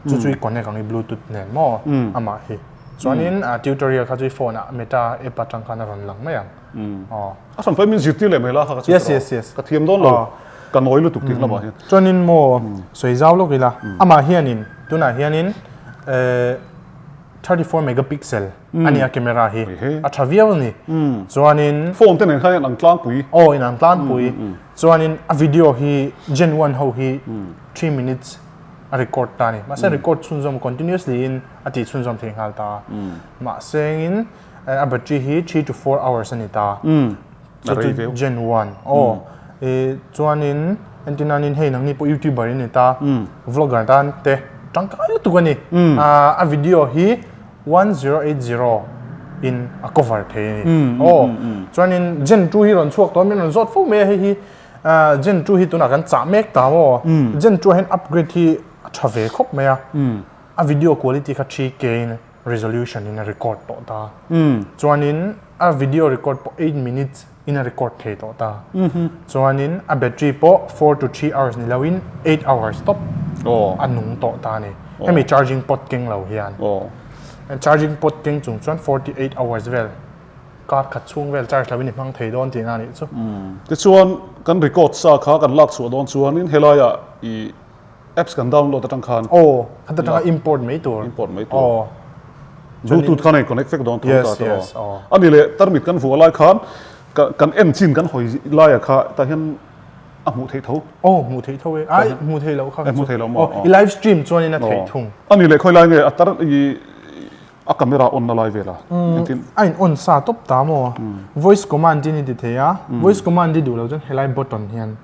chu chu i connect ang i bluetooth nen maw amah hi chuanin tutorial kha chu i phone ah meta app atang khan a rawn lang mai ang aw a hran pawhin min zirtir leh mai la kha ka yes yes yes ka thiam dawn lo ka nawi lutuk tih lamah hian chuanin maw sawi zau lawk ila amah hianin tunah hianin 34 megapixel a ni a camera hi a tha viau a ni chuanin phone te nen khan in ang tlangpui aw in ang tlangpui chuanin a video hi gen 1 ho hi 3 minutes a record ta a ni. Mahse record chhunzawm continuously in a tih chhunzawm thei nghal ta a. Mahse in a battery hi 3 to 4 hours a ni ta. A rei viau. Gen 1. Aw. E chuanin entirnanin hei nangni pawh youtuber in ni ta. Vlogger tan te tangkai lutuk a ni. A video hi 1080 in a cover thei a ni. Aw. Chuanin Gen 2 hi rawn chhuak tawh a, min rawn zawt fo mai a hei hi. Gen 2 hi tunah kan chah mek ta maw? Gen 2 ah hian upgrade hi a tha ve khawp mai a. A video quality kha 3K in resolution in a record tawh ta. Chuanin a video record pawh 8 minutes in a record thei tawh ta. Chuanin a battery pawh 4 to 3 hours ni loin 8 hours tawp a nung tawh ta a ni. Hemi charging pod keng lo hian. Charging pod keng chung chuan 48 hours vel. Kar khat chhung vel charge lovin i hmang thei dawn tihna a nih chu. Tichuan kan record sa kha kan lak chhuah dawn chuanin helaiah i Apps kan download atang khan. Aw, khata tanga import mai tur. Import mai tur. Aw. Bluetooth khan a in connect vek dawn tho ta te aw. Ani leh tarmit kan vuah lai khan kan en chin kan hawi lai ah kha tah hian a hmuh theih tho. Aw, hmuh theih tho e. Ai, hmuh theih loh kha. Hmuh theih loh maw? Aw, i live stream chuan in a theih thung. Ani leh khawi lai nge a tar i a camera on na lai vel a? Engtin? A in on sa tawp ta maw? Voice command in i ti thei a, voice command i duh loh chuan helai button hian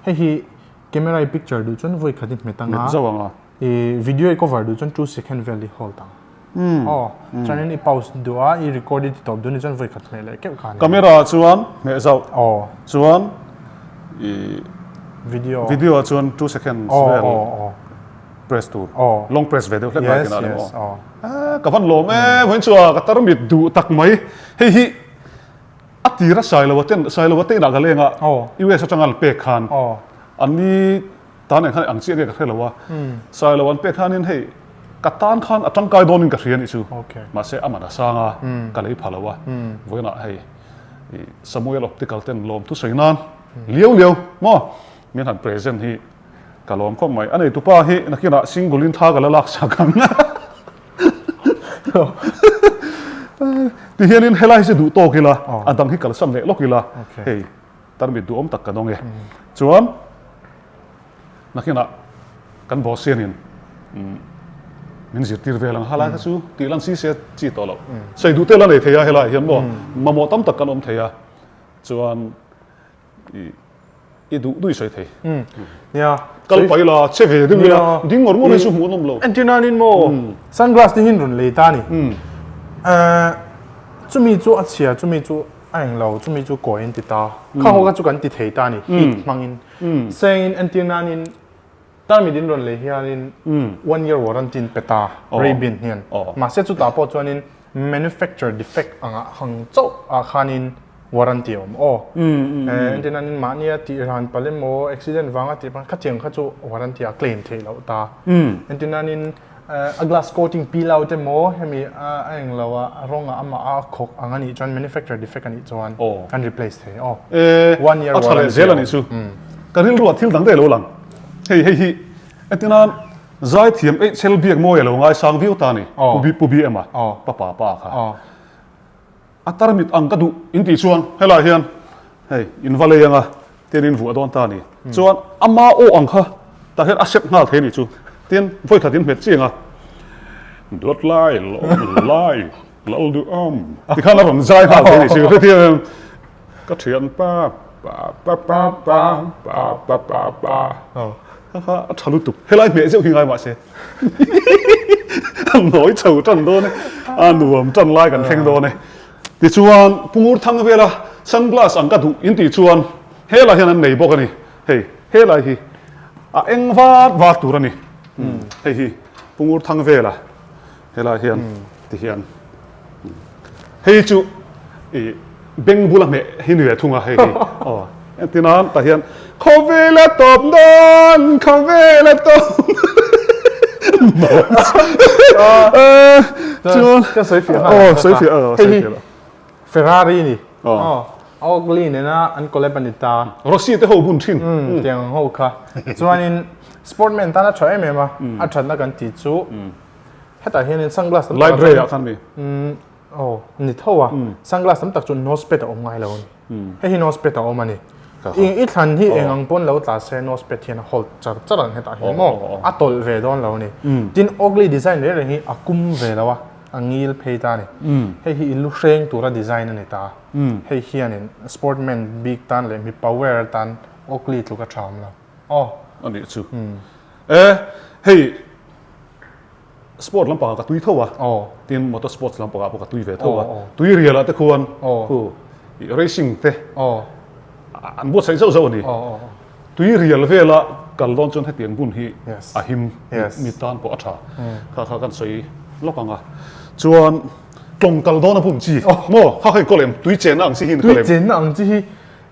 hei hi Camera i picture duh chuan vawi khat i hmet anga. Hmet zauh anga. I video i cover duh chuan 2 second vel i hold ang. Aw, chuanin i pause duh a, i record i ti tawp duh ni chuan vawi khat hmeh leh keuh kha a ni. Camera ah chuan hmeh zauh. Aw. Chuan i Video. Video ah chuan 2 seconds vel. Aw, aw, aw. Press tur. Aw. Long press ve deuh hlek lai tinah Yes, yes, aw. Eh, ka van lawm e, vawiin chu a ka tarmit duh tak mai. Hei hi A tir a Sailova ten Sailova te inah ka leng a, US atanga an pek khan an ni tan eng khan ang chiah nge ka hre lo a, Sailova an pek khanin hei ka tan khan a tangkai dawnin ka hria nih chu, mahse a man a sang a, ka lei pha lo a, vawiinah hei Samuel Optical ten lawm thusawi nan liau liau maw min han present hi ka lawm khawp mai. A neitupa hi nakinah single in thla ka la lak sak ang. Ti hianin helai hi chu duh tawk ila, a dang hi kalsan leh lawk ila, hei tarmit duhawm tak kan awng e. Chuan nakinah kan boss hianin min zirtir vel ang, halai kha chu tih lan si se chi tawh loh. Sawi duh te la nei thei a helaiah hian maw, mamawh tam tak kan awm thei a, chuan I duh duh i sawi thei. Nia. Kal pai la, che ve deuh ila, ding ngawr ngawr hi chu hmuh nawm lo. Entir nanin maw, sunglass te hian rawn lei ta a ni. Chumi chu a chhia, chumi chu a eng lo, chumi chu kawi an ti ta. Kha ho kha chu kan ti thei ta a ni, heat hmangin. Sengin entir nanin tarmit in rawn lei hianin one year warranty in pe ta, Ray-Ban hian. Mahse chutah pawh chuanin manufacture defect anga hang chauh ah khanin warranty a awm aw. Entir nan mahnia tih ran palh emaw accident vanga tih palh khatiang kha chu warranty a claim theih loh ta. Entir nanin a glass coating peel out emaw hemi a eng lo a rawng ah amah a khawk ang anih chuan manufacture defect anih chuan kan replace thei aw. One year warranty a tha leh zel anih chu. Ka rilru ah thil dang daih a lo lang. Hei hei hi entir nan Zaithiam eih chel biak mawi a lo ngaisang viau ta a ni, Pu BM-a, pa pa pa kha. A tarmit ang ka duh in tih chuan helaiah hian hei in va lei anga tin in vuah dawn ta a ni. Chuan ama aw ang kha tah hian a sep nghal thei a nih chu. Tin vawikhat in hmet chiang a, Duat lai, lawm lai, lal duhawm tikhan a rawn zai nghal thei a nih chu. Hetiang ka thianpa pa pa pa pa pa pa pa pa. Ha ha, a tha lutuk. Helai hmeh zeuh hi ngai mahse. A nawi chho tan dawn e. A nuam tan lai kan thleng dawn e. Tichuan, Pu Ngurthang vela sunglass ang ka duh in tih chuan helai hian an nei bawk a ni. Hei, helai hi a eng vat vat tur a ni. Hei hi Pu Ngurthang vela helai hian ti hian. Hei chu i beng bula hmeh hi ni ve thung a hei hi. Aw entirnan tah hian khawvel a tawp dawn khawvel a tawp dawn chuan ka sawi fiah aw sawi fiah aw sawi fiah Ferrari ni aw Oakley nena an collab a ni ta Rossi te ho bun thin tiang ho kha chuanin sportman tan a tha em em a a thatna kan tih chu Hetah hianin sunglass tam tak Light ray ah khan mi? Umm aw ni tho a, sunglass tam tak chu nose pad a awm ngai lo a ni. Hei hi nose pad a awm a ni. I i thlan hi eng ang pawn lo tla se nose pad hian a hold char char ang hetah hian maw a tawlh ve dawn lo a ni. Tin Oakley design reng reng hi a kum ve lo a, a ngil phei ta a ni. Hei hi i lu hreng tura design a ni ta. Hei hianin sportman bik tan leh mipa wear tan Oakley tluk a tha awm lo. Aw. A nih chu. E hei Sport lampangah ka tui tho a, tin motor sports lampangah pawh ka tui ve tho a, tui rialah te khuan khu racing te an buatsaih zauh zauh a ni. Tui rial vela kal dawn chuan hetiang bun hi a him mi tan pawh a tha. Kha kha kan sawi lawk ang a. Chuan tlawng kal dawn a bun chi maw kha kha in kawl em? Tui chenna ang chi hi in kawl em? Tui chenna ang chi hi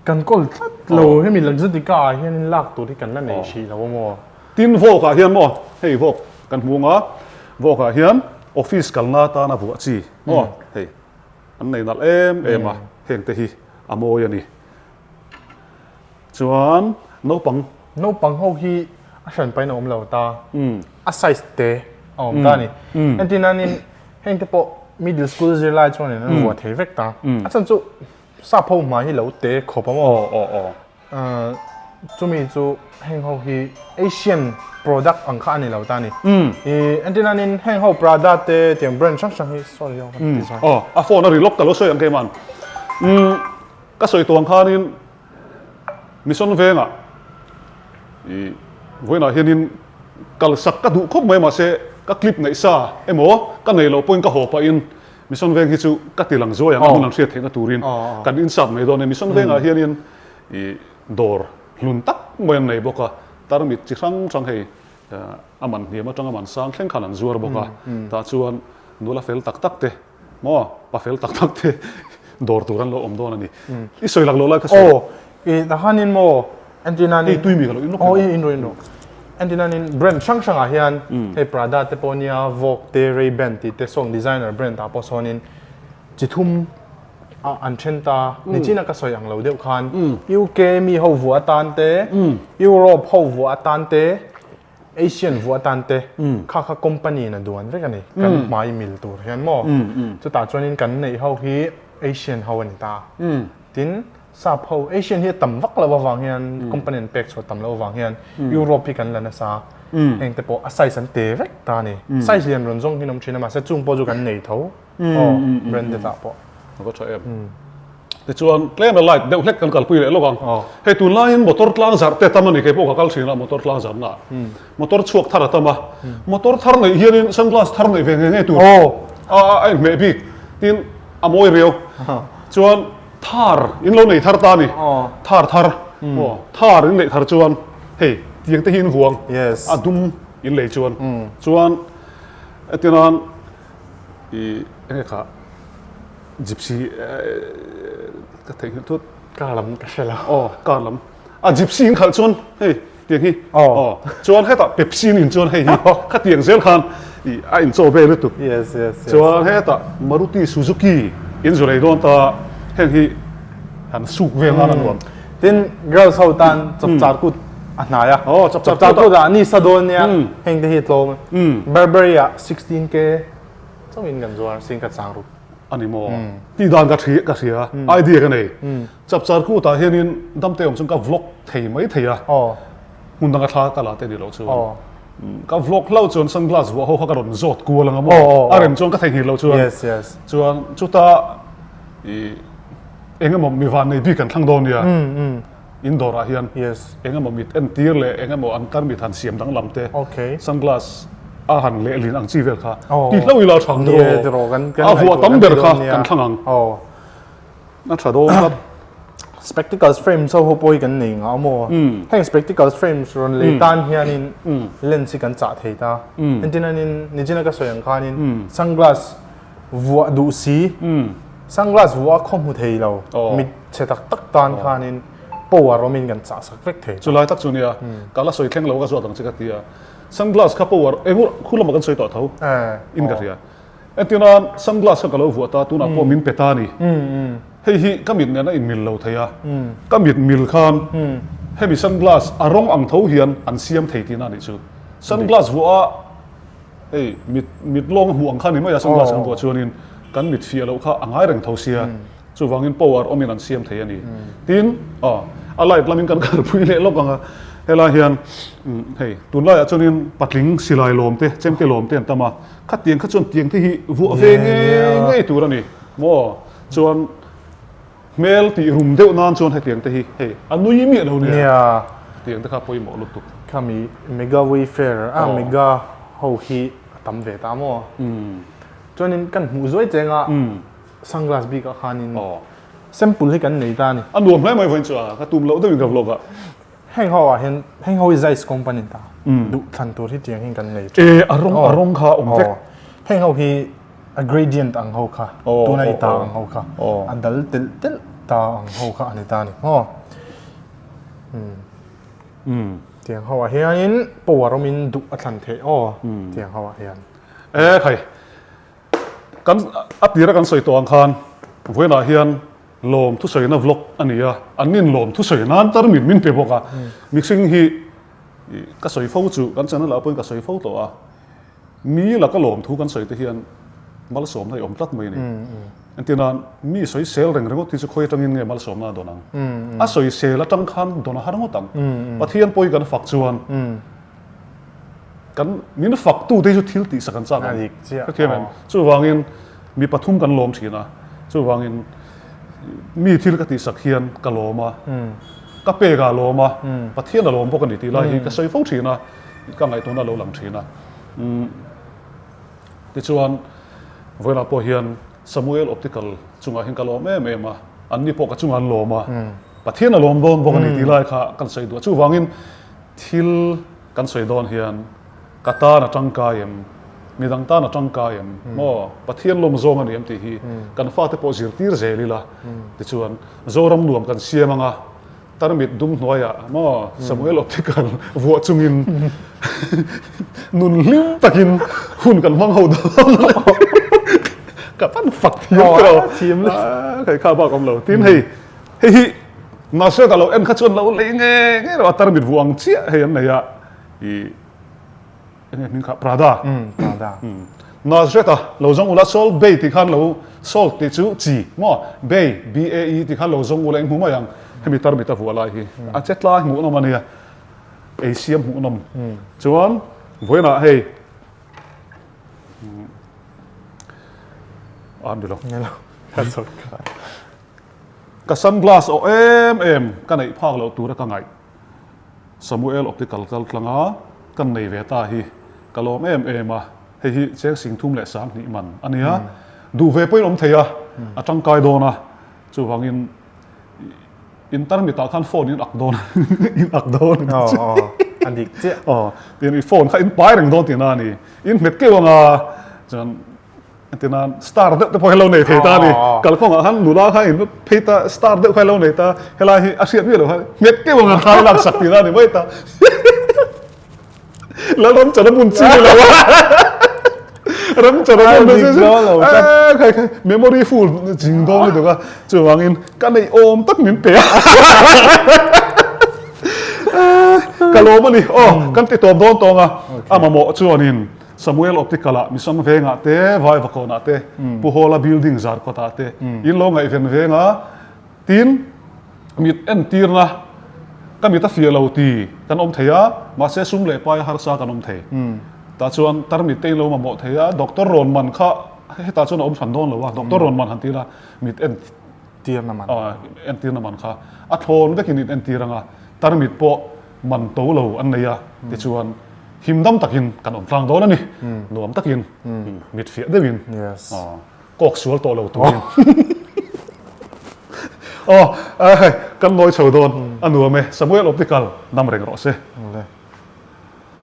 kan kawl tlat lo. Hemi Luxottica ah hian lak tur hi kan la nei hrih lo a maw? Tin vawk ah hian maw hei vawk kan hmu ang a, vawk ah hian office kalna atana vuah chi maw hei an nei nalh em em a, heng te hi a mawi a ni. Chuan naupang. Naupang ho hi A hran pahin a awm lo ta. A size te a awm ta a ni. Entir nanin heng te pawh middle school zirlai chuanin an vuah thei vek ta. A chhan chu sap ho hmai hi lo te khawp a maw? Chumi chu heng ho hi Asian product ang kha a ni lo ta a ni. Entir nanin heng ho Prada te tiang brand hrang hrang hi sorry aw kan ti zawn. Aw a phone a ri lawk ka lo sawi ang keiman. Ka sawi tuang khanin Mission vengah i vawiinah hianin kalsak ka duh khawp mai mahse ka clip neih sa emaw ka nei loh pawhin ka haw pahin Mission veng hi chu ka ti lang zuai ang a hmun an hriat theihna turin kan insat mai dawn a ni. Mission vengah hianin i dawr hlun tak mai an nei bawk a, tarmit chi hrang hrang hei a man hniam atanga man sang thleng khan an zuar bawk a, tah chuan nula fel tak tak te Maw? Pa fel tak tak te dawr tur an lo awm dawn a ni. I sawi lak lo lai kha sawi. Aw, i tahanin maw Antina nin. Hei tui mi ka lo in rawk. Aw, i in rawh in rawk. Antina nin brand hrang hrang ah hian hei Prada te pawh nia, Vogue te, Ray Ban tih te sawng designer brand ah pawh sawnin chi thum ah an then ta. Nichina ka sawi ang lo deuh khan UK mi ho vuah atan te, Europe ho vuah atan te, Asian vuah atan te kha kha company in a duan vek a ni kan hmai mil tur hian maw chutah chuanin kan neih ho hi Asian ho a ni ta tin sap ho Asian hi a tam vak loh avang hian company an pek chhuah tam loh avang hian Europe hi kan la nasa heng te pawh a size an te vek ta a ni size lian rawn zawng hi an awm thin a mahse chung pawh chu kan nei tho. Aw branded ah pawh. A va tha em. Tichuan tlem a light deuh hlek kan kalpui leh lawk ang. Hei tunlaiin motor tlang zarh te tam a ni kei pawh ka kal thin a motor tlang zarh naah. Motor chhuak thar a tam a. Motor thar neih hianin sunglass thar neih ve ngei ngei tur a a inhmeh bik. Tin a mawi riau. Chuan thar in lo nei thar ta a ni. Thar thar. Aw thar in neih thar chuan hei tiang te hi in vuang. A dum in lei chuan. Chuan hetiang I enge kha gypsy ka theihnghilh thut. Car lam ka hre lo. Aw car lam. A gypsy in khalh chuan hei tiang hi. Aw. Chuan hetah Pepsi in in chuan hei hi khatiang zel khan i a in chaw vel lutuk. Yes yes yes. Chuan hetah Maruti Suzuki in zu lei dawn ta heng hi han suk vel nan a nuam. Tin girls ho tan chapchar kut a hnai a. Aw chapchar kut ah ni sa dawn nia heng te hi tlawm. Burberry ah 16k chauhin kan zuar sin ka chang ruk. Ani maw? Tih dan ka hria ka hria idea ka nei. Chapchar kut ah hianin damte awm chuan ka vlog thei mai thei a. Hmun danga thla ka la te ni loh chuan. Ka vlog hlauh chuan sunglass vuah ho kha ka rawn zawt kual anga maw? A rem chuan ka theihnghilh loh chuan. Chuan chuta i Eng emaw mi van nei bik an thlang dawn nia in dawrah hian eng emaw mit entir leh eng emaw an kar mit han siam danglam te sunglass a han lehlin ang chi vel kha ti hlo ila a thang tiraw a vuah tam ber kha kan thlang ang a tha dawn tlat. Spectacles frames ho ho pawh hi kan nei ngah maw? Heng spectacles frames rawn lei tan hianin lens hi kan chah thei ta. Entirnanin nichina ka sawi ang khanin sunglass Vuah duh si, sunglass vuah a khaw hmu thei lo, mit chhe tak tak tan khanin power awmin kan chah sak vek thei. Chulai tak chu nia, ka la sawi thleng lo ka zawt ang che ka ti a, sunglass kha power eng khu lamah kan sawi tawh tho in ka hria. Entirnan sunglass kha ka lo vuah ta, tunah pawh min pe ta a ni. Hei hi ka mit nen a inmil lo thei a, ka mit mil khan hemi sunglass a rawng ang tho hian an siam thei tihna a nih chu. Sunglass vuah a Hei mit mit lawng a hmuh ang kha ni mai a sunglass kan vuah chuanin kan mit fiah loh kha a ngai reng tho sia chuvangin power awmin an siam thei a ni. Tin aw a light lamin kan kalpui leh lawk ang a helai hian hei tunlaiah chuanin patling silai lawm te chemte lawm te an tam a khatiang kha chuan tiang te hi vuah ve ngei ngei tur a ni maw chuan Hmel tih rum deuh nan chuan hetiang te hi hei a nui miah lo nia. Hetiang te kha pawimawh lutuk. Khami Mega Wayfarer a Mega ho hi a tam ve ta maw? Chuanin kan hmuh zuai cheng a sunglass bik ah khanin sample hi kan nei ta a ni. A nuam hle mai vawiin chu a, ka tum loh deuhin ka vlog a. Heng ho ah hian heng ho hi Zeiss company ta duh thlan tur hi tiang hian kan nei thin. E a rawng a rawng kha awm vek. Heng ho hi a gradient ang ho kha tuna i ta ang ho kha a dal telh telh ta ang ho kha a ni ta a ni maw. Tiang ho ah hianin power awmin duh a thlan theih aw tiang ho ah hian. E khai kan a tira kan sawi tawh ang khan vawiinah hian Lawm thusawina vlog a ni a, an nin lawm thusawi nan tarmit min pe bawk a, mixing hi Ka sawi fo chu kan channel ah pawhin ka sawi fo tawh a, mi laka lawmthu kan sawi te hian malsawmna i awm tlat mai a ni. Entir nan mi sawisel reng ringawt hi chu khawi atangin nge malsawmna a dawn ang? A sawisel atang khan dawn a har ngawt ang. Pathian pawi kan fak chuan kan min fak tu te hi chu thil tih sak an chak ang. Hrethiam em? Chuvangin mi pathum kan lawm thin a, chuvangin mi thil ka tih sak hian ka lawm a, ka pek a lawm a, Pathian a lawm bawk a ni tih lai hi ka sawi fo thin a, ka ngaihtuahna a lo lang thin a. Tichuan, vawiinah pawh hian Samuel Optical chungah hian ka lawm em em a, anni pawh ka chungah an lawm a, Pathian a lawm dawn bawk a ni tih lai kha kan sawi duh a. Chuvangin thil kan sawi dawn hian ka tan a tangkai em, midang tan a tangkai em, maw Pathian lawm zawng a ni em tih hi kan fate pawh zirtir zel ila. Tichuan, Zoram nuam kan siam anga Tarmit dum hnuaiah maw Samuel Optical vuah chungin nun hlim takin hun kan hmang ho dawn a ni. Ka pan fak thiam tawh lo. Thiam Hei kha bak awm lo. Tin hei hei hi Nazareth a lo en kha chuan lo lei nge nge lo a tarmit vuah ang chiah hei an nei a i Enge hming kha Prada. Prada. Nazareth a lo zawng ula Salt Bay tih khan lo Salt tih chu chi maw Bay B A E tih khan lo zawng ula eng hmu mai ang hemi tarmit a vuah lai hi a che tlai hmuhnawm a nia ei siam hmuhnawm chuan vawiinah hei a ni lo ka sunglass awh em em ka neih phak loh tura ka ngaih. Samuel Optical kal tlang a, kan nei ve ta hi ka lawm em em a, hei hi cheng 30 20 man a nia, duh ve pawhin awm thei a, a tangkai dawn a, chuvangin in tarmit ah khan phone in ak dawn in ak dawn a ni chu. A dik chiah. Aw, tin i phone kha in pai reng dawn tihna a ni, in hmet keuh ang a, chuan Tina star deuh te pawh hi lo nei thei ta a ni. Kalkawngah khan nula kha in phei ta star deuh kha hi lo nei ta. Helai hi a hriat miah lo kha nghet keuh ang a thla lak sak tihna a ni mai ta. Lalram chan a bun chi ni lo a. Ram chan a bun chi lo a. Khai khai memory full ching dawn lutuk a. Chuvangin ka neih awm tak min pe a. Ka lawm a ni. Aw kan ti tawp dawn tawng a. A mamawh chuanin Samuel Optical ah Misang vengah te, Vaivakawnah te, Pu Hawla building Zarkawtah te in lo ngaihven veng a, tin mit entirna ka mit a fiah lo ti kan awm thei a, mahse sum leh pai a harsa kan awm thei. Tah chuan tarmit te in lo mamawh thei a, doctor rawn man kha hetah chuan a awm hran dawn lo a, doctor rawn man han ti ila mit entirna man entirna man kha a thlawn vekin in entir anga, tarmit pawh man to lo an nei a, tichuan him dam takin kan awm tlang dawn a ni, nuam takin mit fiah deuhin kawk sual tawh lo turin aw hei kan nawi chho dawn a nuam e, Samuel Optical dam reng rawh se.